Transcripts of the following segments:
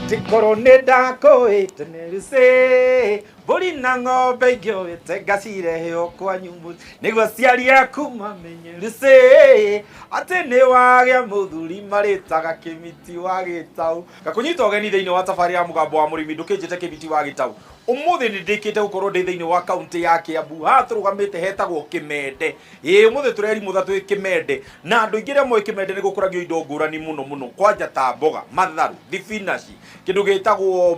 Atĩ korwo nĩ ndakũĩte nĩ Lucy, mbũri na ng'ombe ingĩoete ngacirehe o kwanyu mũciĩ, nĩguo aciari aku mamenye Lucy, atĩ nĩ wagĩa mũthuri marĩtaga Kĩmiti wa Gĩtaũ. Ngakũnyita ũgeni thĩinĩ wa tabarĩra ya Mũgambo wa Mũrĩmi, ndũkĩnjĩte Kĩmiti wa Gĩtaũ. Ũmũthĩ nĩ ndĩkĩte gũkorwo ndĩ thĩinĩ wa kaũntĩ ya Kĩambu, haha tũrũgamĩte hetagwo Kĩmende. Ĩĩ ũmũthĩ tũrerimũtha twĩ Kĩmende, na andũ aingĩ arĩa moĩ Kĩmende nĩ gũkũragio indo ngũrani mũno mũno, kwanja ta mboga, matharũ, thibinaci, kĩndũ gĩtagwo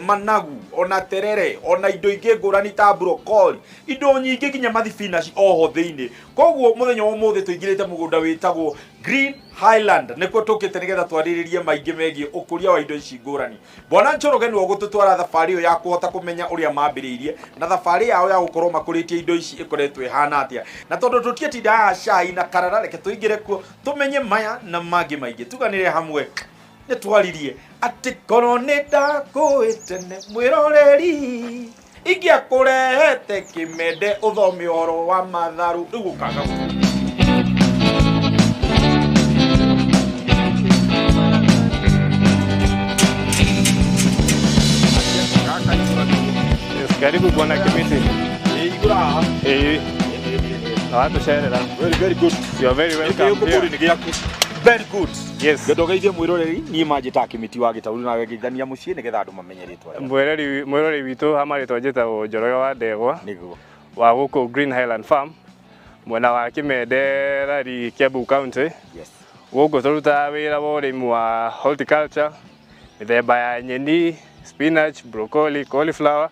managu, ona terere, ona indo ingĩ ngũrani ta brokoli, indo nyingĩ nginya mathibinaci oho thĩinĩ. Koguo mũthenya wa ũmũthĩ tũingĩrĩte mũgũnda wĩtagwo Green Highland, nĩkuo tũkĩte nĩgetha twarĩrĩrie maingĩ megiĩ ũkũria wa indo ici ngũrani. Bwana Njoroge nĩwe ũgũtũtwara thabarĩ ĩyo ya kũhota kũmenya ũrĩa mambĩrĩirie na thabarĩ yao ya gũkorwo makũrĩtie indo ici ĩkoretwo ĩhana atĩa. Na tondũ tũtiatinda haha cai na karara, reke tũingĩre kuo tũmenye maya na mangĩ maingĩ. Tuganĩre hamwe nĩ twaririe atĩ korwo nĩ ndakũĩ tene mwĩroreri ingĩakũrehete Kĩmende ũthome ũhoro wa matharũ rĩu ũkaga. Yes, karibu Bwana Kimiti. Igũra haha. Eh, na watucerera. Very, very good. You are very welcome Gĩkĩ here. nĩ gĩaku. Very good. Yes. Ngenda ũgeithie mwĩroreri, niĩ manjĩtaga Kĩmiti wa Gĩtaũ nawe geithania mũciĩ nĩgetha andũ mamenye rĩtwa rĩaku. Mwĩroreri witũ ha marĩtwa njĩtagwo Njoroge wa Ndegwa Nĩguo. wa gũkũ Green Highland Farm mwena wa Kĩmende Rari, Kiambu County. Yes. Gũkũ tũrutaga wĩra wa ũrĩmi wa horticulture, mĩthemba ya nyeni, spinach, broccoli, cauliflower.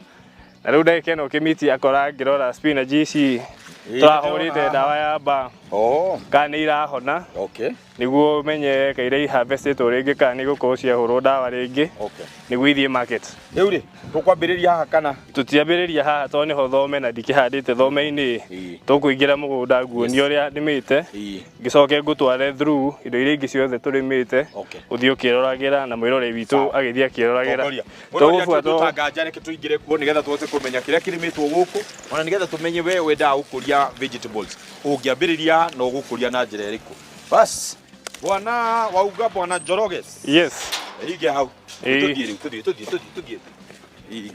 Na rĩu ndagĩka ĩno Kĩmiti akora ngĩrora spinach ici tũrahũrĩte ndawa ya mbaa Oh, kana nĩ irahona, okay. nĩguo menye kaira iharvestĩtwo rĩngĩ kana nĩ gũkorwo ciahũrwo ndawa rĩngĩ Okay. nĩguo ithiĩ market. Rĩu rĩ, tũkwambĩrĩria haha kana? Tũtiambĩrĩria haha tondũ nĩho thome na ndikĩhandĩte thome-inĩ. Ĩĩ. Tũkũingĩra mũgũnda nguonie ũrĩa nĩmĩte, Ĩĩ. ngĩcoke ngũtware through indo iria ingĩ ciothe tũrĩmĩte, Okay. ũthiĩ ũkĩroragĩra na mwĩroreri witũ agĩthiĩ akĩroragĩra. Tongoria. Mwĩroreri Tũgũbuata tũtanganja, reke tũingĩre kuo nĩgetha tũhote kũmenya kĩrĩa kĩrĩmĩtwo gũkũ, ona nĩgetha tũmenye we wendaga gũkũria vegetables ũngĩambĩrĩria na ũgũkũria na njĩra ĩrĩkũ. Bas, bwana wauga bwana Njoroge. Yes. Ige hau. Ĩĩ. Tũthiĩ rĩu, tũthiĩ, tũthiĩ, tũthiĩ, tũthiĩ. Ĩĩ.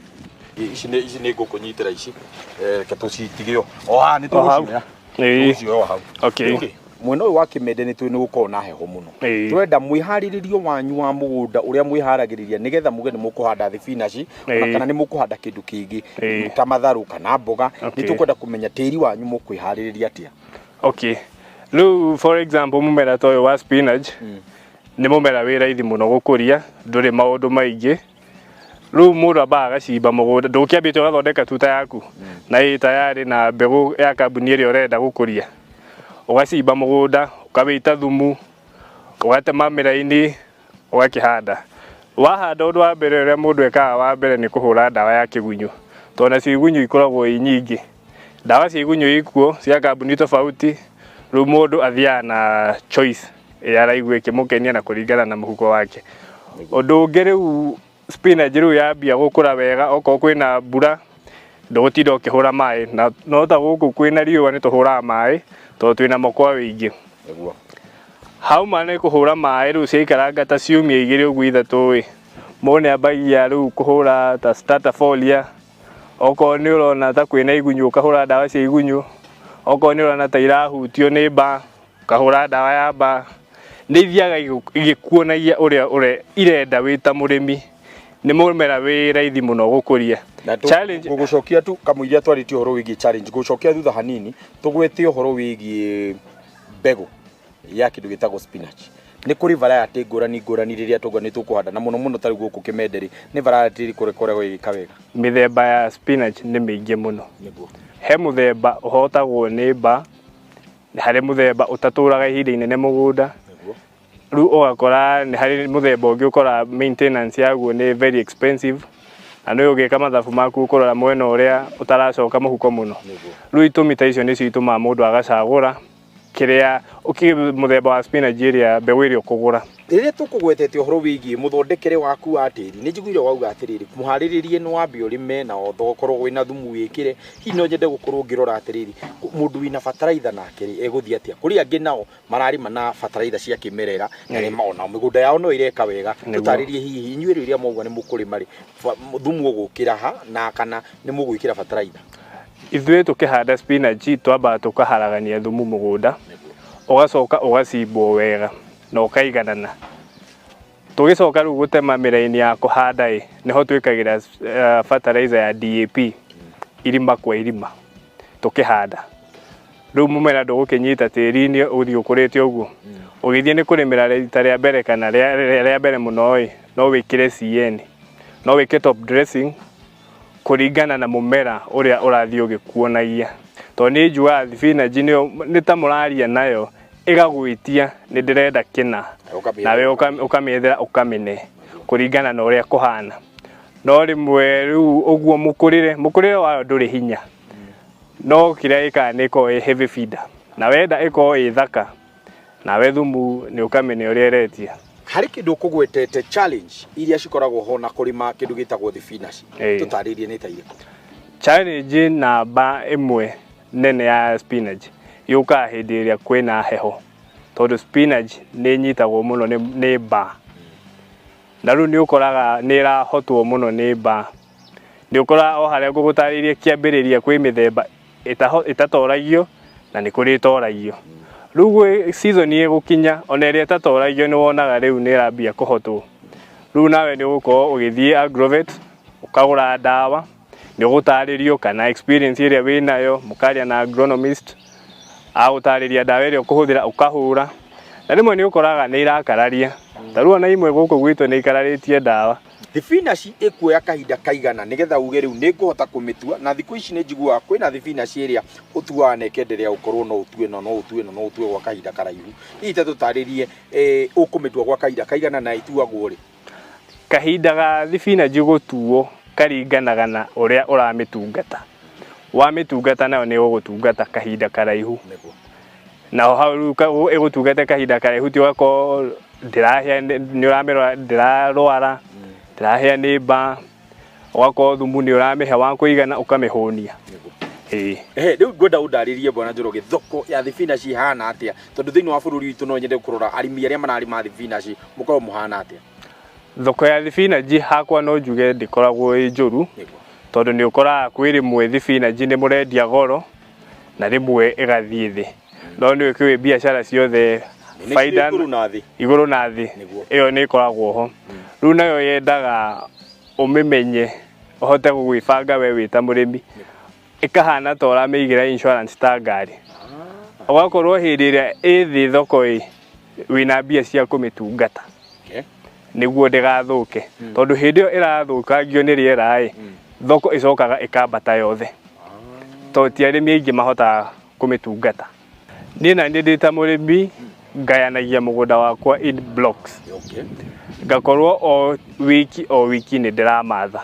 Ĩĩ, ici nĩ ngũkũnyitĩra ici. Reke tũcitige o haha nĩ O hau. tũgũcioya. Ĩĩ. Tũgũcioya o hau. Okay. Rĩu rĩ, mwena ũyũ wa Kĩmende nĩ tũĩ nĩ gũkoragwo na heho mũno. Ĩĩ. Tũrenda mwĩharĩrĩrio wanyu wa mũgũnda ũrĩa mwĩharagĩrĩria nĩgetha muge nĩ mũkũhanda thibinaci ona Ĩĩ. kana nĩ mũkũhanda kĩndũ kĩngĩ Ĩĩ. ta matharũ kana mboga. Nĩ tũkwenda kũmenya tĩri wanyu mũkwĩharĩrĩria atĩa. Okay. Rĩu for example mũmera ta ũyũ wa spinach nĩ mũmera wĩ raithi mũno gũkũria, ndũrĩ maũndũ maingĩ. Rĩu mũndũ ambaga agacimba mũgũnda, ndũkĩambĩte ũgathondeka tuta yaku na ĩ tayarĩ na mbegũ ya kambuni ĩrĩa ũrenda gũkũria. Ũgacimba mũgũnda, ũkawĩita thumu, ũgatema mĩraini, ũgakĩhanda. Wahanda ũndũ wa mbere ũrĩa mũndũ ekaga wa mbere nĩ kũhũra ndawa ya kĩgunyũ, tondũ nacio igunyũ ikoragwo i nyingĩ. Ndawa cia igunyũ ikuo cia kambuni tofauti, rĩu mũndũ athiaga na choice ĩrĩa araigua ĩkĩmũkenia na kũringana na mũhuko wake. Ũndũ ũngĩ rĩu spinach rĩu yambia gũkũra wega, okorwo kwĩna mbura ndũgũtinda ũkĩhũra maĩ, na no ta gũkũ kwĩna riũa nĩ tũhũraga maĩ tondũ twĩna kwa wĩingĩ. Nĩguo. Hauma nĩ kũhũra maĩ rĩu ciaikaranga ta ciumia igĩrĩ ũguo ithatũ ĩ, mũndũ nĩ ambagia rĩu kũhũra ta starter foliar, okorwo nĩ ũrona ta kwĩna igunyũ ũkahũra ndawa cia igunyũ, okorwo nĩ ũrona ta irahutio nĩ mbaa ũkahũra ndawa ya mbaa. Nĩ ithiaga igĩkuonagia ũrĩa irenda wĩ ta mũrĩmi. Nĩ mũmera wĩ raithi mũno gũkũria. Na Challenge gũgũcokia tu kamũiria twarĩtie ũhoro wĩgiĩ challenge, gũcokia thutha hanini tũgwete ũhoro wĩgiĩ mbegũ ya kĩndũ gĩtagwo spinach. Nĩ kũrĩ variety ngũrani ngũrani rĩrĩa tũgwa nĩ tũkũhanda, na mũno mũno ta rĩu gũkũ Kĩmende rĩ, nĩ variety ĩrĩkũ ĩkoragwo ĩgĩka wega? Mĩthemba ya spinach nĩ mĩingĩ mũno. Nĩguo. He mũthemba ũhotagwo nĩ mbaa, nĩ harĩ mũthemba ũtatũraga ihinda inene mũgũnda. Nĩguo. Rĩu ũgakora nĩ harĩ mũthemba ũngĩ ũkoraga maintenance yaguo nĩ very expensive, na nĩ ũgĩka mathabu maku ũkũrora mwena ũrĩa ũtaracoka mũhuko mũno. Nĩguo. Rĩu itũmi ta icio nĩcio itũmaga mũndũ agacagũra Kĩrĩa mũthemba wa spinach ĩrĩa mbegũ ĩrĩa ũkũgũra. Rĩrĩa tũkũgwetete ũhoro wĩgiĩ mũthondekere waku wa tĩri, nĩ njiguire wauga atĩrĩrĩ, mũharĩrĩrie nĩ wambe ũrĩme na ũkorwo wĩna thumu wĩkĩre. Hihi no nyende gũkorwo ngĩrora atĩrĩrĩ, mũndũ wĩna bataraitha nake rĩ, egũthiĩ atĩa? Kũrĩ angĩ nao mararĩma na bataraitha cia kĩmerera na nĩ onao mĩgũnda yao no ĩreka wega. Tũtarĩrie hihi inyuĩ rĩrĩa mwauga nĩ mũkũrĩma rĩ, thumu ũgũkĩra ha na kana nĩ mũgwĩkĩra bataraitha? Ithuĩ tũkĩhanda spinach twambaga tũkaharagania thumu mũgũnda, ũgacoka ũgacimbwo wega na ũkaiganana. Tũgĩcoka rĩu gũtema mĩraini ya kũhanda ĩ, nĩho twĩkagĩra fertilizer ya DAP irima kwa irima tũkĩhanda. Rĩu mũmera ndũgũkĩnyita tĩri-inĩ ũthiĩ ũkũrĩte ũguo. Ũgĩthiĩ nĩ kũrĩmĩra rita rĩa mbere kana rĩa mbere mũno ĩ, no wĩkĩre CN, no wĩke top dressing kũringana na mũmera ũrĩa ũrathiĩ ũgĩkuonagia. Tondũ nĩ njugaga thibinanji nĩ ta mũraria nayo ĩgagwĩtia nĩ ndĩrenda kĩna, nawe ũkamĩethera ũkamĩne kũringana na ũrĩa kũhana. No rĩmwe rĩu ũguo mũkũrĩre wayo ndũrĩ hinya, no kĩrĩa ĩkaga nĩ ĩkoragwo ĩ heavy feeder, na wenda ĩkorwo ĩ thaka, nawe thumu nĩ ũkamĩne ũrĩa ĩretia. Harĩ kĩndũ ũkũgwetete challenge iria cikoragwo ho na kũrĩma kĩndũ gĩtagwo thibinaci, tũtarĩrie nĩ ta irĩkũ? Challenge namba ĩmwe nene ya spinach yũkaga hĩndĩ ĩrĩa kwĩna heho, tondũ spinach nĩ ĩnyitagwo mũno nĩ mbaa, na rĩu nĩ ũkoraga nĩ ĩrahotwo mũno nĩ mbaa. Nĩ ũkoraga o harĩa ngũgũtarĩirie kĩambĩrĩria kwĩ mĩthemba ĩtatoragio na nĩ kũrĩ ĩtoragio. Rĩu gwĩ season ĩgũkinya ona ĩrĩa ĩtatoragio nĩ wonaga rĩu nĩ ĩrambia kũhotwo. Rĩu nawe nĩ ũgũkorwo ũgĩthiĩ agrovet ũkagũra ndawa, nĩ ũgũtarĩrio kana experience ĩrĩa wĩnayo, mũkaria na agronomist agũtarĩria ndawa ĩrĩa ũkũhũthĩra ũkahũra. Na rĩmwe nĩ ũkoraga nĩ irakararia, ta rĩu ona imwe gũkũ gwitũ nĩ ikararĩtie ndawa. Thibinaci ĩkuoya kahinda kaigana nĩgetha uge rĩu nĩ ngũhota kũmĩtua? Na thikũ ici nĩ njiguaga kwĩna thibinaci ĩrĩa ũtuaga na ĩkenderea gũkorwo no ũtue no ũtue no ũtue gwa kahinda karaihu. Hihi ta tũtarĩrie, ũkũmĩtua gwa kahinda kaigana na ĩtuagwo rĩ? Kahinda ga thibinaci gũtuo karinganaga na ũrĩa ũramĩtungata. Wamĩtungata nayo nĩ ĩgũgũtungata kahinda karaihu. Naho hau rĩu ĩgũtungate kahinda karaihu ti ũgakorwo ndĩrahĩa, nĩ ũramĩrora ndĩrarwara, ndĩrahĩa nĩ mbaa, ũgakorwo thumu nĩ ũramĩhe wa kũigana ũkamĩhũnia. Ehe, rĩu ngwenda ũndarĩrie Bwana Njoroge, thoko ya thibinaci ĩhana atĩa? Tondũ thĩinĩ wa bũrũri witũ no nyende kũrora arĩmi arĩa mararĩma thibinaci mũkorwo mũhana atĩa? Thoko ya thibinaci hakwa no njuge ndĩkoragwo ĩ njũru, tondũ nĩ ũkoraga kwĩ rĩmwe thibinaci nĩ mũrendia goro na rĩmwe ĩgathiĩ thĩ. No nĩ ũkĩũĩ biacara ciothe baida igũrũ na thĩ, igũrũ na thĩ, ĩyo nĩ ĩkoragwo ho. Rĩu nayo yendaga ũmĩmenye ũhote gwĩbanga we wĩ ta mũrĩmi, ĩkahana ta ũramĩigĩra insurance ta ngari, ũgakorwo hĩndĩ ĩrĩa ĩ thĩ thoko ĩ wĩna mbia cia kũmĩtungata nĩguo ndĩgathũke, tondũ hĩndĩ ĩyo ĩrathũkangio nĩ rĩera ĩ, thoko ĩcokaga ĩkambata yothe, tondũ ti arĩmi aingĩ mahotaga kũmĩtungata. Niĩ na niĩ ndĩ ta mũrĩmi ngayanagia mũgũnda wakwa in blocks, ngakorwo o wiki o wiki nĩ ndĩramatha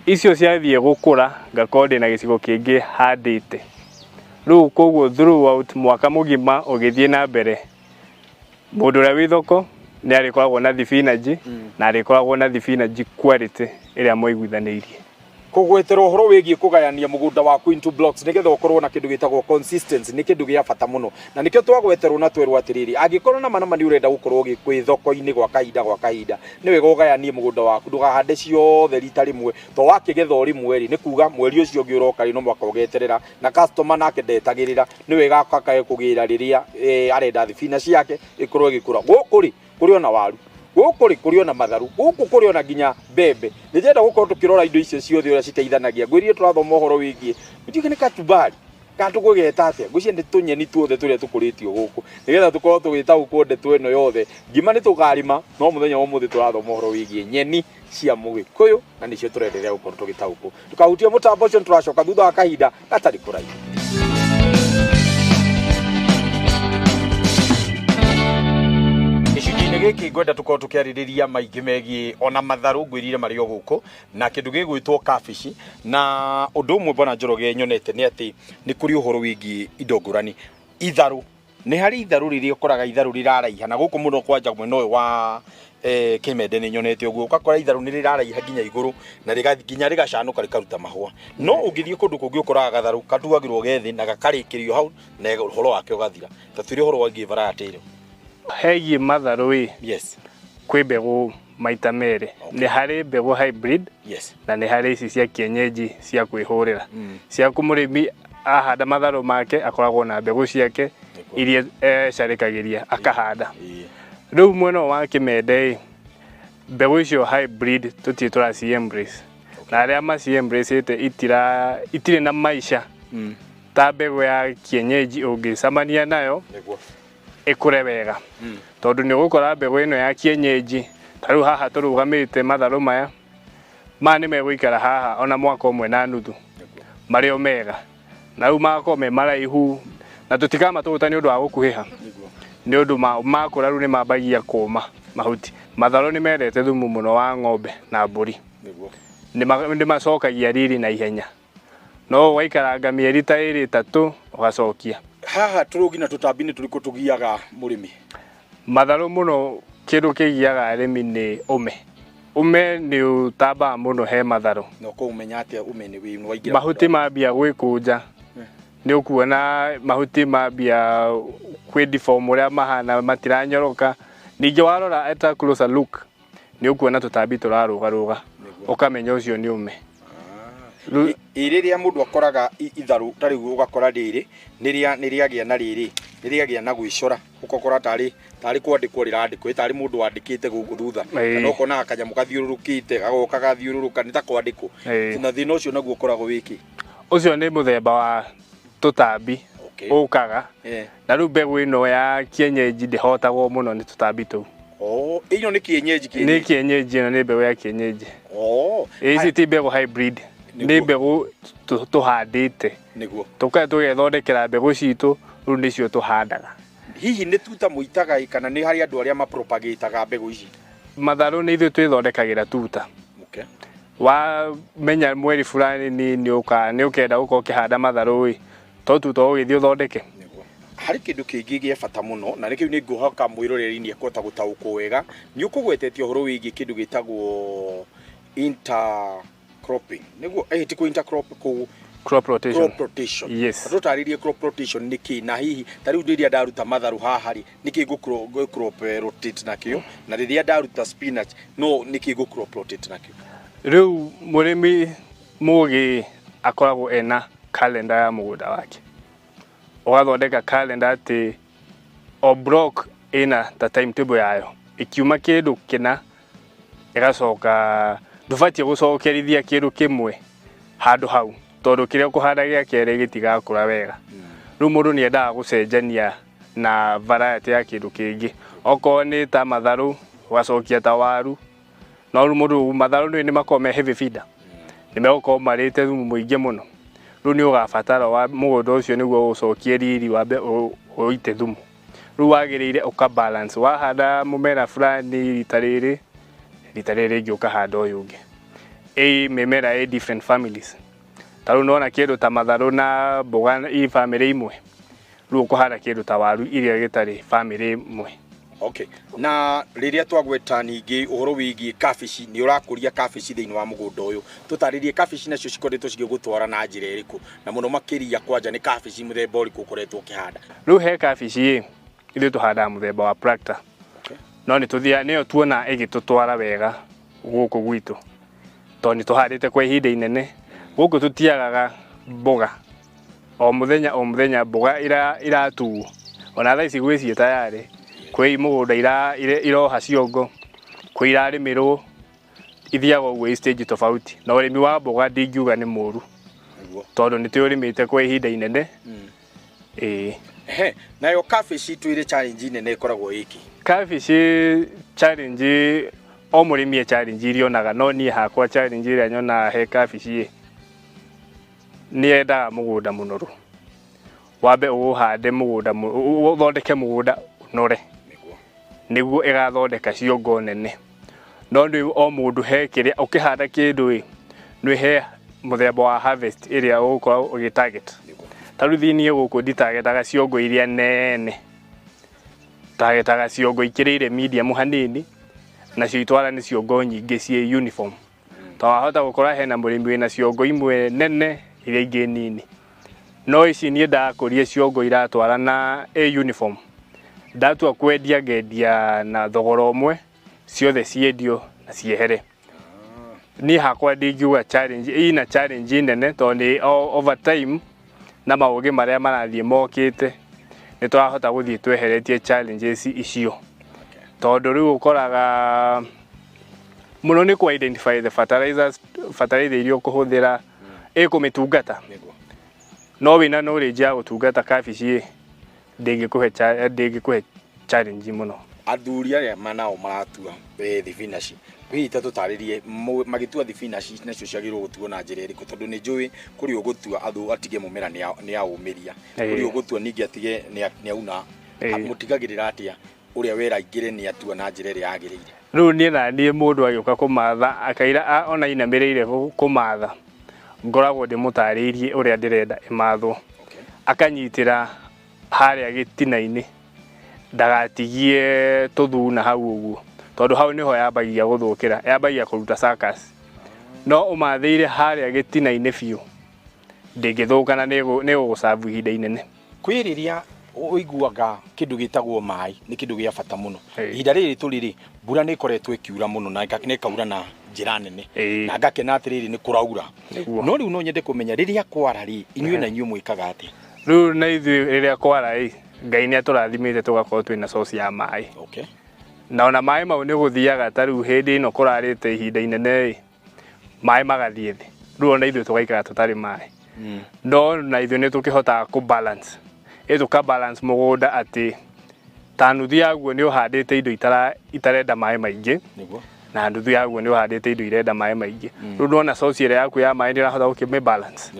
icio ciathiĩ gũkũra, ngakorwo ndĩna gĩcigo kĩngĩ handĩte. Rĩu koguo throughout mwaka mũgima ũgĩthiĩ na mbere, mũndũ ũrĩa wĩ thoko nĩ arĩkoragwo na thibinanji na arĩkoragwo na thibinanji quality ĩrĩa mwaiguithanĩirie. Kũgwetera ũhoro wĩgiĩ kũgayania mũgũnda waku into blocks nĩgetha ũkorwo na kĩndũ gĩtagwo consistency nĩ kĩndũ gĩa bata mũno, na nĩkĩo twagweterwo na twerwo atĩrĩrĩ, angĩkorwo na nama nĩ ũrenda gũkorwo kwĩ thoko-inĩ gwa kahinda gwa kahinda, nĩ wega ũgayanie mũgũnda waku, ndũkahande ciothe rita rĩmwe, to wakĩgetha o rĩmwe rĩ, nĩ kuga mweri ũcio ũngĩ ũroka rĩ, no mũhaka ũgeterera, na customer nake ndetagĩrĩra, nĩ wega akakae kũgĩra rĩrĩa arenda thibina ciake ĩkorwo ĩgĩkũra. Gũkũ rĩ kũrĩ ona waru, gũkũ rĩ kũrĩ ona matharũ, gũkũ kũrĩ ona nginya mbembe. Nĩ ndĩrenda gũkorwo tũkĩrora indo icio ciothe ũrĩa citeithanagia. Ngwĩrire tũrathoma ũhoro wĩgiĩ ndiũĩ nĩ kachumbari kana tũgũgeta atĩa, ngwĩciria nĩ tũnyeni tuothe tũrĩa tũkũrĩtio gũkũ nĩgetha tũkorwo tũgĩtaũkwo ndeto ĩno yothe. Ngima nĩ tũkarĩma, no mũthenya wa ũmũthĩ tũrathoma ũhoro wĩgiĩ nyeni cia mũgĩkũyũ na nĩcio tũrenderea gũkorwo tũgĩtaũkwo. Tũkahutia mũtambo ũcio, nĩtũracoka thutha wa kahinda gatarĩ kũraihu. Gĩcunjĩ-inĩ gĩkĩ ngwenda tũkorwo tũkĩarĩrĩria maingĩ megiĩ ona matharũ, ngwĩrire marĩ o gũkũ na kĩndũ gĩgwĩtwo kabici. Na ũndũ ũmwe Bwana Njoroge nyonete nĩ atĩ nĩ kũrĩ ũhoro wĩgiĩ indo ngũrani, itharũ Nĩ harĩ itharũ rĩrĩa ũkoraga itharũ rĩraraiha na gũkũ mũno kwanja mwena ũyũ wa Kĩmende nĩ nyonete ũguo, ũgakora itharũ nĩ rĩraraiha nginya igũrũ na nginya rĩgacanũka rĩkaruta mahũa. No ũngĩthiĩ kũndũ kũngĩ ũkoraga gatharũ katuagĩrwo gethĩ na gakarĩkĩrio hau na ũhoro wake ũgathira. Ta twĩre ũhoro wĩgiĩ variety ĩyo. Hegiĩ matharũ ĩ, Yes. kwĩ mbegũ maita merĩ. Okay. Nĩ harĩ mbegũ hybrid Yes. na nĩ harĩ ici cia kienyeji cia kwĩhũrĩra. Ciaku mũrĩmi ahanda matharũ make akoragwo na mbegũ ciake Nĩguo. iria ecarĩkagĩria akahanda. Ĩĩ. Rĩu mwena ũyũ wa Kĩmende ĩ, mbegũ icio hybrid tũtirĩ tũraci embrace. Na arĩa maci embrace ĩte itirĩ na maica ta mbegũ ya kienyeji ũngĩcemania nayo Nĩguo. ĩkũre wega. Tondũ nĩ ũgũkora mbegũ ĩno ya kienyeji ta rĩu haha tũrũgamĩte matharũ maya, maya nĩ megũikara haha ona mwaka ũmwe na nuthu Nĩguo. marĩ o mega, na rĩu magakorwo me maraihu na tũtikamatũgũta nĩ ũndũ wa gũkuhĩha. Nĩguo. Nĩ ũndũ makũra rĩu nĩ mambagia kũma mahuti. Matharũ nĩ mendete thumu mũno wa ng'ombe na mbũri. Nĩguo. Nĩ macokagia riri na ihenya, no waikaranga mĩeri ta ĩrĩ ĩtatũ ũgacokia. Haha tũrũgi na tũtambi nĩ tũrĩkũ tũgiaga mũrĩmi? Matharũ mũno kĩndũ kĩgiaga arĩmi nĩ ũme. Ũme nĩ ũtambaga mũno he matharũ. Na ũkũmenya atĩa ũme nĩ waingĩra? Mahuti mambia gwĩkũnja, nĩ ũkuona mahuti mambia kwĩ deform ũrĩa mahana, matiranyoroka. Ningĩ warora at a closer look nĩ ũkuona tũtambi tũrarũgarũga, ũkamenya ũcio nĩ ũme. Ĩ rĩrĩa mũndũ akoraga itharũ ta rĩu ũgakora rĩrĩ nĩ rĩagĩa na rĩrĩ nĩ rĩagĩa na gwĩcora, ũgakora tarĩ kwandĩkwo rĩrandĩkwo, tarĩ mũndũ wandĩkĩte gũkũ thutha, kana ũkona kanyamũ gathiũrũrũkĩte gagoka gathiũrũrũka nĩ ta kwandĩkwo. Na thĩna ũcio naguo ũkoragwo wĩkĩ? Ũcio nĩ mũthemba wa tũtambi ũkaga. Na rĩu mbegũ ĩno ya kienyeji ndĩhotagwo mũno nĩ tũtambi tũu. Ĩno nĩ kienyeji? Nĩ kienyeji, ĩno nĩ mbegũ ya kienyeji. Ici ti mbegũ hybrid, nĩ mbegũ tũhandĩte. Nĩguo. Tũgethondekera mbegũ citũ, rĩu nĩcio tũhandaga. Hihi nĩ tuta mũitaga kana nĩ harĩ andũ arĩa mapropagataga mbegũ ici? Matharũ nĩ ithuĩ twĩthondekagĩra tuta. Wamenya mweri fulani nĩ ũkenda gũkorwo ũkĩhanda matharũ ĩ, to tuta ũgĩthiĩ ũthondeke. Harĩ kĩndũ kĩngĩ gĩa bata mũno na nĩkĩu nĩ ngũhoka mwĩroreri nĩ ekũhota gũtaũkwo wega. Nĩ ũkũgwetetie ũhoro wĩgiĩ kĩndũ gĩtagwo intercropping. Nĩguo ti intercrop, crop rotation. Crop rotation. Yes. Tũtarĩrie crop rotation nĩ kĩ, na hihi ta rĩu rĩrĩa ndaruta matharũ haha rĩ, nĩ kĩ ngũ crop rotate nakĩo, na rĩrĩa ndaruta spinach no nĩ kĩ ngũ crop rotate nakĩo? Rĩu mũrĩmi mũgĩ akoragwo ena calendar ya mũgũnda wake. Ũgathondeka calendar atĩ o block ĩna ta timetable yayo, ĩkiuma kĩndũ kĩna ĩgacoka, ndũbatiĩ gũcokerithia kĩndũ kĩmwe handũ hau, tondũ kĩrĩa ũkũhanda gĩa kerĩ gĩtigakũra wega. Rĩu mũndũ nĩ endaga gũcenjania na variety ya kĩndũ kĩngĩ, okorwo nĩ ta matharũ ũgacokia ta waru. No rĩu mũndũ matharũ nĩ makoragwo me heavy feeder, nĩ megũkorwo marĩte thumu mũingĩ mũno. Rĩu nĩ ũgabatara wa mũgũnda ũcio nĩguo ũcokie riri wambe ũite thumu. Rĩu wagĩrĩire ũka balance, wahanda mũmera fulani rita rĩrĩ, rita rĩrĩ rĩngĩ ũkahanda ũyũ ũngĩ. Ĩ mĩmera ĩ different families. Ta rĩu nĩwona kĩndũ ta matharũ na mboga i family imwe, rĩu ũkũhanda kĩndũ ta waru iria gĩtarĩ family ĩmwe. Okay. Na rĩrĩa twagweta ningĩ ũhoro wĩgiĩ kabici, nĩ ũrakũria kabici thĩinĩ wa mũgũnda ũyũ. Tũtarĩrie kabici nacio cikoretwo cigĩgũtwara na njĩra ĩrĩkũ, na mũno makĩria kwanja nĩ kabici mũthemba ũrĩkũ ũkoretwo ũkĩhanda? Rĩu he kabici ĩ, ithuĩ tũhandaga mũthemba wa Practor. No nĩ tũthiaga nĩyo tuona ĩgĩtũtwara wega gũkũ gwitũ, tondũ nĩ tũhandĩte kwa ihinda inene. Gũkũ tũtiagaga mboga o mũthenya o mũthenya, mboga iratuo. Ona thaa ici gwĩ ciĩ tayarĩ, kwĩ mũgũnda iroha ciongo, kwĩ irarĩmĩrwo, ithiaga ũguo i stage tofauti. Na ũrĩmi wa mboga ndingiuga nĩ mũru, tondũ nĩ tũrĩmĩte kwa ihinda inene. Ĩĩ. Nayo kabici twĩre challenge nene ĩkoragwo ĩkĩ? Kabici challenge o mũrĩmi e challenge iria onaga, no niĩ hakwa challenge ĩrĩa nyonaga he kabici ĩ, nĩ yendaga mũgũnda mũnoru. Wambe ũhande mũgũnda, ũthondeke mũgũnda ũnore, nĩguo ĩgathondeka ciongo nene. No nĩ o mũndũ he kĩrĩa ũkĩhanda kĩndũ ĩ, nĩ he mũthemba wa harvest ĩrĩa ũgũkorwo ũgĩ target. Ta rĩu niĩ gũkũ nditargetaga ciongo iria nene, Tũtagetaga ciongo ikĩrĩire medium hanini nacio itwara nĩ ciongo nyingĩ ciĩ uniform. Twahota gũkora hena mũrĩmi wĩna ciongo imwe nene iria ingĩ nini. No ici niĩ ndakũria ciongo iratwara na ĩ uniform. Ndatua kwendia ngendia na thogora ũmwe ciothe ciendio na ciehere. Niĩ hakwa ndingiuga challenge ina challenge nene tondũ nĩ over time na maũgĩ marĩa marathiĩ mokĩte nĩ tũrahota gũthiĩ tweheretie challenges icio. Tondũ rĩu ũkoraga mũno nĩ kũ identify the fertilizers, fertilizer iria ũkũhũthĩra ĩkũmĩtungata. No wĩna knowledge ya gũtungata kabici ndĩngĩkũhe challenge mũno. Athuri arĩa manao maratua thibinaci hihi ta tũtarĩrie magĩtua thibinaci nacio ciagĩrĩirwo gũtuo na njĩra ĩrĩkũ tondũ nĩ njũĩ kũrĩ ũgũtua atige mũmera nĩ aũmĩria kũrĩ ũgũtua ningĩ atige nĩ auna. Mũtigagĩrĩra atĩa ũrĩa wera aingĩre nĩ atua na njĩra ĩrĩa yagĩrĩire? Rĩu niĩ na niĩ mũndũ agĩũka kũmatha akaira ona inamĩrĩire kũmatha ngoragwo ndĩmũtarĩirie ũrĩa ndĩrenda ĩmathwo. Akanyitĩra harĩa gĩtina-inĩ ndagatigie tũthuna hau ũguo tondũ hau nĩho yambagia gũthũkĩra, yambagia kũruta suckers. No ũmathĩire harĩa gĩtina-inĩ biũ ndĩngĩthũka na nĩ ĩgũgũcabu ihinda inene. Kwĩ rĩrĩa ũiguaga kĩndũ gĩtagwo maĩ nĩ kĩndũ gĩa bata mũno. Ihinda rĩrĩ tũrĩ rĩ, mbura nĩ ĩkoretwo ĩkiura mũno na nĩ ĩkaura na njĩra nene na ngakena atĩrĩrĩ nĩ kũraura. No rĩu no nyende kũmenya rĩrĩa kwara rĩ, inyuĩ na inyuĩ mwĩkaga atĩa? Rĩu na ithuĩ rĩrĩa kwara rĩ, Ngai nĩ atũrathimĩte tũgakorwo twĩna source ya maĩ. Na ona maĩ mau nĩ gũthiaga ta rĩu hĩndĩ ĩno kũrarĩte ihinda inene rĩ, maĩ magathiĩ thĩ. Rĩu ona ithuĩ tũgaikara tũtarĩ maĩ. No na ithuĩ nĩ tũkĩhotaga kũ balance. Ĩ tũka balance mũgũnda atĩ ta nuthu yaguo nĩ ũhandĩte indo itarenda maĩ maingĩ na nuthu yaguo nĩ ũhandĩte indo irenda maĩ maingĩ. Rĩu ndwona source ĩrĩa yaku ya maĩ nĩ ũrahota gũkĩmĩ balance.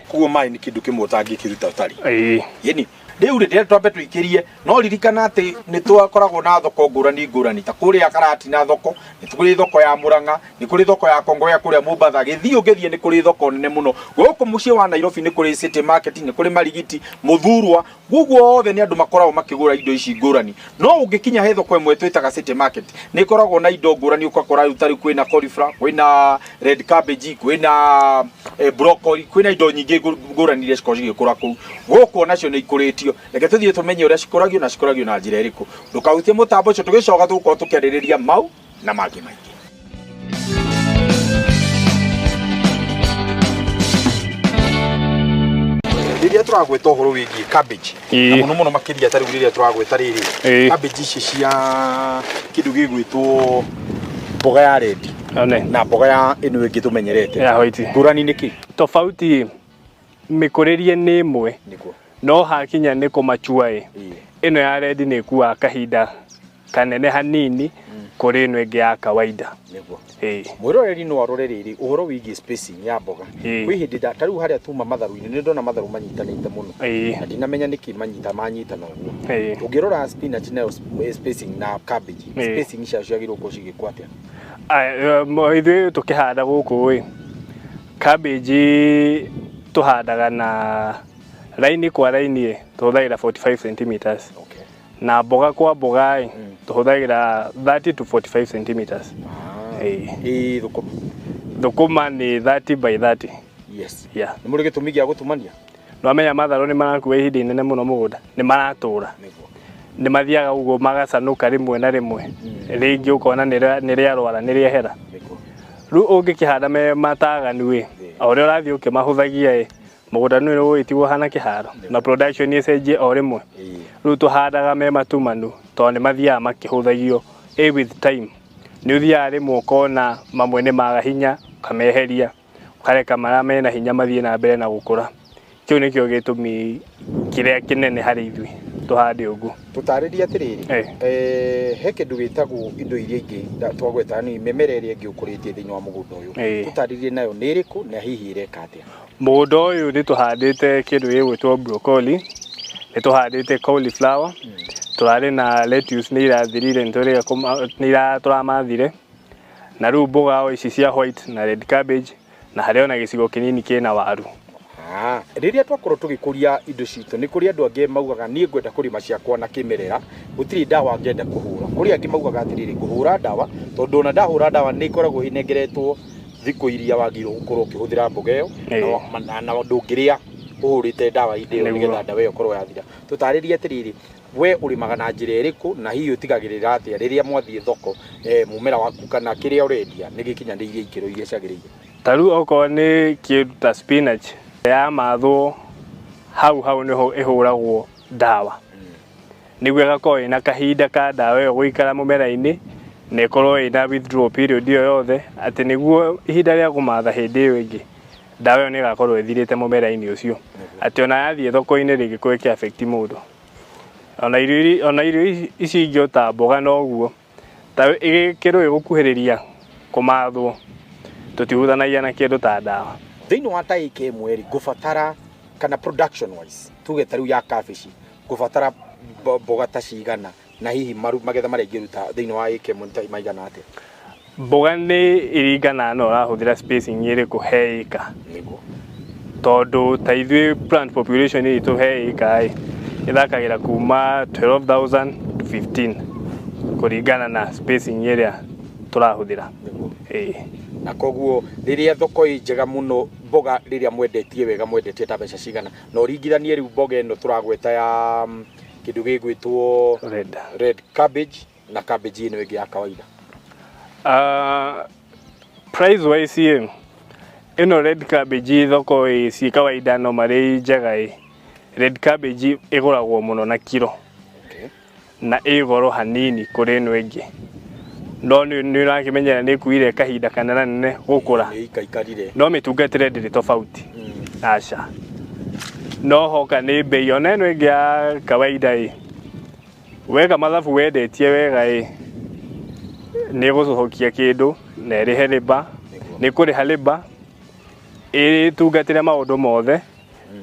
Koguo maĩ nĩ kĩndũ kĩmwe ũtangĩkĩruta ũtarĩ. Yeni rĩu rĩrĩa twambe tũikĩrie no ririkana atĩ nĩ twakoragwo na thoko ngũrani ngũrani ta kũrĩa Karatina thoko, nĩ kũrĩ thoko ya Murang'a, nĩ kũrĩ thoko ya Kongowea kũrĩa Mombatha, gĩthiĩ ũngĩthiĩ nĩ kũrĩ thoko nene mũno. Gũkũ mũciĩ wa Nairobi nĩ kũrĩ City Market, nĩ kũrĩ Marigiti, Mũthurwa, guguo othe nĩ andũ makoragwo makĩgũra indo ici ngũrani. No ũngĩkinya he thoko ĩmwe twĩtaga City Market, nĩ ĩkoragwo na indo ngũrani, ũgakora rĩu ta rĩu kwĩna cauliflower, kwĩna red cabbage, kwĩna broccoli, kwĩna indo nyingĩ ngũrani iria cikoragwo cigĩkũra kũu. Gũkũ onacio nĩ ikũrĩtio. Reke tũthiĩ tũmenye ũrĩa cikũragio na cikũragio na njĩra ĩrĩkũ. Ndũkahutie mũtambo ũcio, tũgĩcoka tũgũkorwo tũkĩarĩrĩria mau na mangĩ maingĩ. Rĩrĩa tũragweta ũhoro wĩgiĩ cabbage, na mũno mũno makĩria ta rĩu rĩrĩa tũragweta rĩrĩ, cabbage ici cia kĩndũ gĩgwĩtwo mboga ya red na mboga ya ĩno ĩngĩ tũmenyerete ya white, ngũrani nĩ kĩ? Tofauti mĩkũrĩrie nĩ ĩmwe, no hakinya nĩ kũmachua ĩ, ĩno ya red nĩ ĩkuaga kahinda kanene hanini kũrĩ ĩno ĩngĩ ya kawaida. Mwĩroreri no arore rĩrĩ ũhoro wĩgiĩ spacing ya mboga. Kwĩ hĩndĩ ta rĩu harĩa tuma matharũ-inĩ nĩ ndona matharũ manyitanĩte mũno na ndinamenya nĩkĩ manyitana ũguo. Ũngĩrora spinach nayo spacing na cabbage, spacing ciacio ciagĩrĩirwo gũkorwo cigĩkwo atĩa? Ithuĩ tũkĩhanda gũkũ ĩ, cabbage tũhandaga na raini kwa raini ĩ, tũhũthagĩra 45 centimeters. Na mboga kwa mboga ĩ, tũhũthagĩra 30 to 45 centimeters. Thũkũma. Thũkũma nĩ 30 by 30. Yes. Nĩ mũrĩ gĩtũmi gĩa gũtumania? Nĩwamenya matharũ nĩ marakua ihinda inene mũno mũgũnda, nĩ maratũra. Nĩ mathiaga ũguo magacanũka rĩmwe na rĩmwe. Rĩngĩ ũkona nĩ rĩarwara, nĩ rĩehera. Rĩu ũngĩkĩhanda me mataganu ĩ, o ũrĩa ũrathiĩ ũkĩmahũthagia ĩ, mũgũnda nĩ ũgũgĩtigwo ũhana kĩharo na production ĩcenjie o rĩmwe. Rĩu tũhandaga me matumanu tondũ nĩ mathiaga makĩhũthagio with time. Nĩ ũthiaga rĩmwe ũkona mamwe nĩ maga hinya, ũkameheria, ũkareka marĩa mena hinya mathiĩ na mbere na gũkũra. Kĩu nĩkĩo gĩtũmi kĩrĩa kĩnene harĩ ithuĩ tũhande ũguo. Tũtarĩrie atĩrĩrĩ, he kĩndũ gĩtagwo indo iria ingĩ twagweta nĩ mĩmera ĩrĩa ĩngĩ ũkũrĩtie thĩinĩ wa mũgũnda ũyũ. Tũtarĩrie nayo nĩ ĩrĩkũ na hihi ĩreka atĩa? Mũgũnda ũyũ nĩ tũhandĩte kĩndũ gĩgwĩtwo broccoli, nĩ tũhandĩte cauliflower, tũrarĩ na lettuce nĩ irathirire, nĩ tũramathire, na rĩu mboga o ici cia white na red cabbage, na harĩ ona gĩcigo kĩnini kĩna waru. Rĩrĩa twakorwo tũgĩkũria indo citũ nĩ kũrĩ andũ angĩ maugaga niĩ ngwenda kũrĩma ciakwa na kĩmerera, gũtirĩ ndawa ngenda kũhũra. Kũrĩ angĩ maugaga atĩrĩrĩ, ngũhũra ndawa tondũ ona ndahũra ndawa nĩ ĩkoragwo ĩnengeretwo thikũ iria wagĩrĩirwo gũkorwo ũkĩhũthĩra mboga ĩyo na ndũngĩrĩa ũhũrĩte ndawa ĩyo nĩgetha ndawa ĩyo ĩkorwo yathira. Tũtarĩrie atĩrĩrĩ, we ũrĩmaga na njĩra ĩrĩkũ na hihi ũtigagĩrĩra atĩa rĩrĩa mwathiĩ thoko mũmera waku kana kĩrĩa ũrendia nĩ gĩkinyanĩirie ikĩro iria ciagĩrĩire? Ta rĩu okorwo nĩ kĩndũ ta spinach yamathwo hau hau nĩho ĩhũragwo ndawa nĩguo ĩgakorwo ĩna kahinda ka ndawa ĩyo gũikara mũmera-inĩ na ĩkorwo ĩna withdrawal period ĩyo yothe, atĩ nĩguo ihinda rĩa kũmatha hĩndĩ ĩyo ĩngĩ ndawa ĩyo nĩ ĩgakorwo ĩthirĩte mũmera-inĩ ũcio, atĩ ona yathiĩ thoko-inĩ rĩngĩkorwo ĩkĩ affect mũndũ. Ona irio ici ingĩ ta mboga noguo, ta kĩndũ gĩgũkuhĩrĩria kũmathwo tũtihutanagia na kĩndũ ta ndawa. Thĩinĩ wa ta ĩka ĩmwe rĩ, ngũbatara kana production wise tuge ta rĩu ya cabbage ngũbatara mboga ta cigana na hihi magetha marĩa ingĩruta thĩinĩ wa ĩka ĩmwe nĩ maigana atĩa? Mboga nĩ iringanaga na ũrahũthĩra spacing ĩrĩkũ he ĩka. Nĩguo. Tondũ ta ithuĩ plant population itũ he ĩka ĩ ĩthakagĩra kuma 12,000 to 15 kũringana na spacing ĩrĩa tũrahũthĩra. Nĩguo. Ĩĩ. Na koguo rĩrĩa thoko ĩ njega mũno mboga rĩrĩa mwendetie wega mwendetie ta mbeca cigana, na ũringithanie rĩu mboga ĩno tũragweta ya kĩndũ gĩgwĩtwo red cabbage na cabbage ĩno ĩngĩ ya kawaida. Price wise ĩno red cabbage thoko ĩ ci kawaida no marĩ njega ĩ. Red cabbage ĩgũragwo mũno na kiro. Okay. Na ĩ goro hanini kũrĩ ĩno ĩngĩ. No nĩ ũrakĩmenyera nĩ ĩkuire kahinda kanene gũkũra. Nĩ ikaikarire. No mĩtungatĩre ndĩrĩ tofauti. Aca. No hoka nĩ mbei ona ĩno ĩngĩ ya kawaida ĩ. Weka mathabu wendetie wega ĩ nĩ ĩgũcokia kĩndũ na ĩrĩhe rĩba, nĩ kũrĩha rĩba ĩtungatĩre maũndũ mothe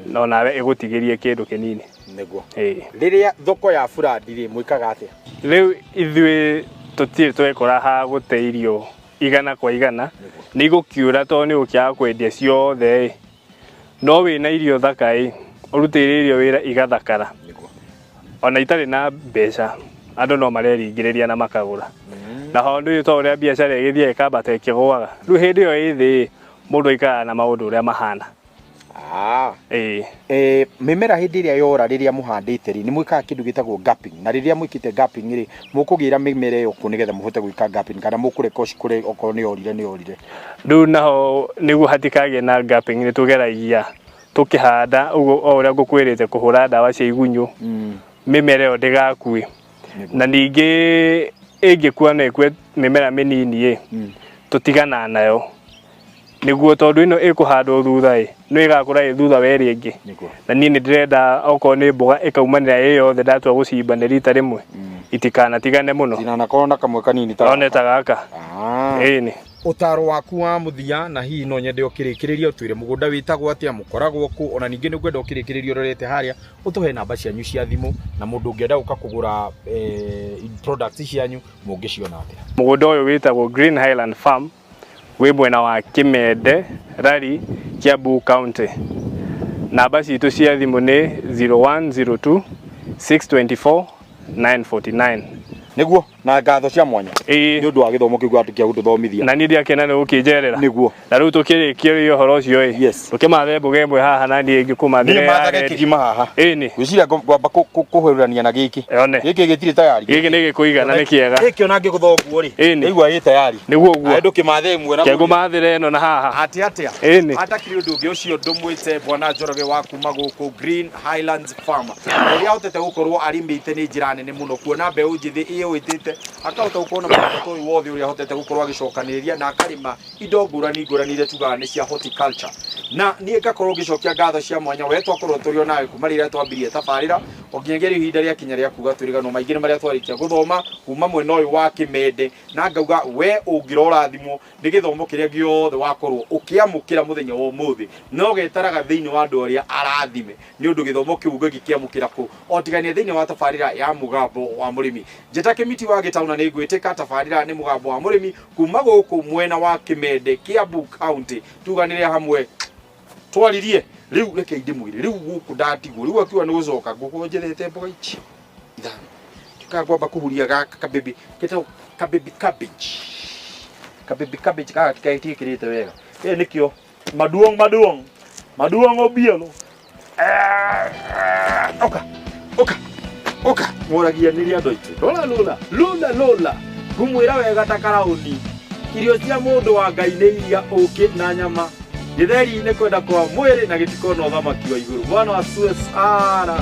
no nawe ĩgũtigĩrie kĩndũ kĩnini. Nĩguo. Ĩĩ. Rĩrĩa thoko ya burandi rĩ mwĩkaga atĩa? Rĩu ithuĩ tũtirĩ twekora ha gũte irio igana kwa igana, nĩ igũkiũra tondũ nĩ ũgũkĩaga kwendia ciothe ĩ. No wĩna irio thaka ĩ, ũrutĩire irio wĩra igathakara. Nĩguo. Ona itarĩ na mbeca andũ no mareringĩrĩria na makagũra. Na ho ndũĩ to ũrĩa biacara ĩgĩthiĩ ĩkambata ĩkĩgũaga. Rĩu hĩndĩ ĩyo ĩ thĩ mũndũ aikaraga na maũndũ ũrĩa mahana. Ĩĩ. Mĩmera hĩndĩ ĩrĩa yora rĩrĩa mũhandĩte rĩ, nĩ mwĩkaga kĩndũ gĩtagwo gapping, na rĩrĩa mwĩkĩte gapping rĩ, mũkũgĩra mĩmera ĩyo kũ nĩgetha mũhote gwĩka gapping kana mũkũreka cikũre okorwo nĩ yorire nĩ yorire? Rĩu naho nĩguo hatikagĩe na gapping nĩ tũgeragia tũkĩhanda ũguo o ũrĩa ngũkwĩrĩte kũhũra ndawa cia igunyũ mĩmera ĩyo ndĩgakue. Na ningĩ ĩngĩkua no ĩkue mĩmera mĩnini ĩ, tũtiganaga nayo nĩguo tondũ ĩno ĩkũhandwo thutha ĩ no ĩgakũra ĩ thutha wa ĩrĩa ĩngĩ. Na niĩ nĩ ndĩrenda okorwo nĩ mboga ĩkaumanĩra ĩ yothe ndatua gũcimba nĩ rita rĩmwe itikanatigane mũno. Itinanakorwo na kamwe kanini ta one ta gaka. Ĩni. Ũtaro waku wa mũthia na hihi no nyende ũkĩrĩkĩrĩria ũtwĩre mũgũnda wĩtagwo atĩa, mũkoragwo kũ, ona ningĩ nĩ ngwenda ũkĩrĩkĩrĩria ũrorete harĩa ũtũhe namba cianyu cia thimũ na mũndũ ũngĩenda gũka kũgũra products cianyu mũngĩciona atĩa? Mũgũnda ũyũ wĩtagwo Green Highland Farm, wĩ mwena wa Kimende, Rari, Kiambu County. Namba citũ cia thimũ nĩ 0102 624 949. Nĩguo, na ngatho cia mwanya. Ĩĩ. Nĩ ũndũ wa gĩthomo kĩu kĩa gũtũthomithia. Na niĩ ndiakena nĩ gũkĩnjerera. Nĩguo. Na rĩu tũkĩrĩkia ũhoro ũcio ĩ. Yes. Tũkĩmathe mboga ĩmwe haha na niĩ ngĩkũmathĩre Niĩ ya mathage red. kĩgima haha. Ĩni. Ngwĩciria ngwamba kũhũrania na gĩkĩ. Yone. Gĩkĩ gĩtirĩ tayari. Gĩkĩ nĩ gĩkũigana nĩ kĩega. Gĩkĩ ona ngĩgũtha ũguo rĩ. Ĩni. Ndaigua gĩ tayari. Nĩguo ũguo. Aĩ ndũkĩmathe ĩmwe na Ke ngũmathĩre ĩno na haha. Atĩ atĩa? Ĩni. Atakĩrĩ ũndũ ũngĩ ũcio ndũmwĩte Bwana Njoroge wa kuma gũkũ Green Highlands Farm. Ũrĩa ahotete gũkorwo arĩmĩte nĩ njĩra nene mũno kuona mbeũ njĩthĩ ĩyũĩtĩte akahota gũkorwo na mũgũnda ũyũ wothe ũrĩa ahotete gũkorwo agĩcokanĩrĩria na akarĩma indo ngũrani ngũrani iria tugaga nĩ cia horticulture. Na niĩ ngakorwo ngĩcokia ngatho cia mwanya we twakorwo tũrĩ o nawe kuma rĩrĩa twambirie tabarĩra o nginyagia rĩu ihinda rĩakinya rĩa kuga twĩrĩganwo maingĩ nĩ marĩa twarĩkia gũthoma kuma mwena ũyũ wa Kimende, na ngauga we ũngĩrora thimũ nĩ gĩthomo kĩrĩa gĩothe wakorwo ũkĩamũkĩra mũthenya wa ũmũthĩ no getaraga thĩinĩ wa andũ arĩa arathime nĩ ũndũ gĩthomo kĩu ũngĩgĩkĩamũkĩra kũ o tigania thĩinĩ wa tabarĩra ya Mũgambo wa Mũrĩmi. Njĩta Kĩmiti wa Gĩtaũ na nĩ ngwĩtĩka tabarĩra nĩ Mũgambo wa Mũrĩmi kuma gũkũ mwena wa Kimende, Kiambu County. Tuganĩre hamwe. Twaririe rĩu, reke ndĩmwĩre rĩu gũkũ ndatigwo rĩu akiuga nĩ gũcoka ngũkorwo njethete mboga ici ithano ngwamba kũhuria gaka kababy ketagwo kababy cabbage, kababy cabbage gaka gatiĩkĩrĩte wega. Ĩ nĩkĩo maduong maduong maduong obielo. Oka oka oka mũragia nĩrĩ andũ aitũ. Lola lola lola lola, ngũmwĩra wega ta karaũni, irio cia mũndũ wa Ngai nĩ iria, ũkĩ na nyama. Gĩtheri nĩ kwenda kwa mwĩrĩ na gĩtikona ũthamaki wa igũrũ. Bwana wasifiwe sana.